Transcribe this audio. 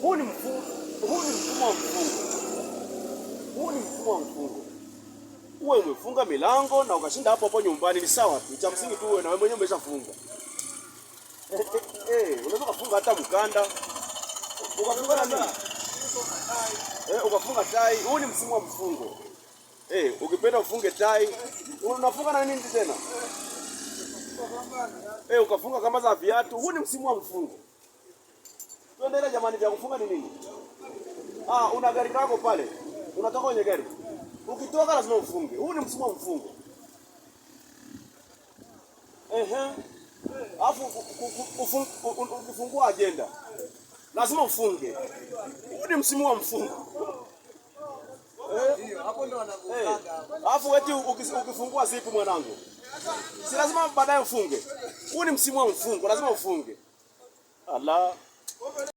Huu ni mfumo wa mfungo. Huu ni mfumo wa mfungo. Uwe umefunga milango na ukashinda hapo hapo nyumbani ni sawa tu. Cha msingi tu uwe na wewe mwenyewe umeshafunga. Unaweza kufunga hata mkanda. Ukafunga na nini? Ukafunga tai. Huu ni msimu wa mfungo. Ukipenda ufunge tai. Unafunga na nini tena? Ukafunga kama za viatu. Huu ni msimu wa mfungo. Tuendelee jamani, vya kufunga ni nini? Ah, una gari lako pale. Unatoka kwenye gari. Ukitoka lazima ufunge. Huu ni msimu wa mfungo. Ehe. Alafu ukifungua ajenda lazima ufunge. Huu ni msimu wa mfungo. Hapo ndo wanakukaga. Alafu eti ukifungua zipu mwanangu, si lazima baadaye ufunge. Huu ni msimu wa mfungo, lazima ufunge. Allah.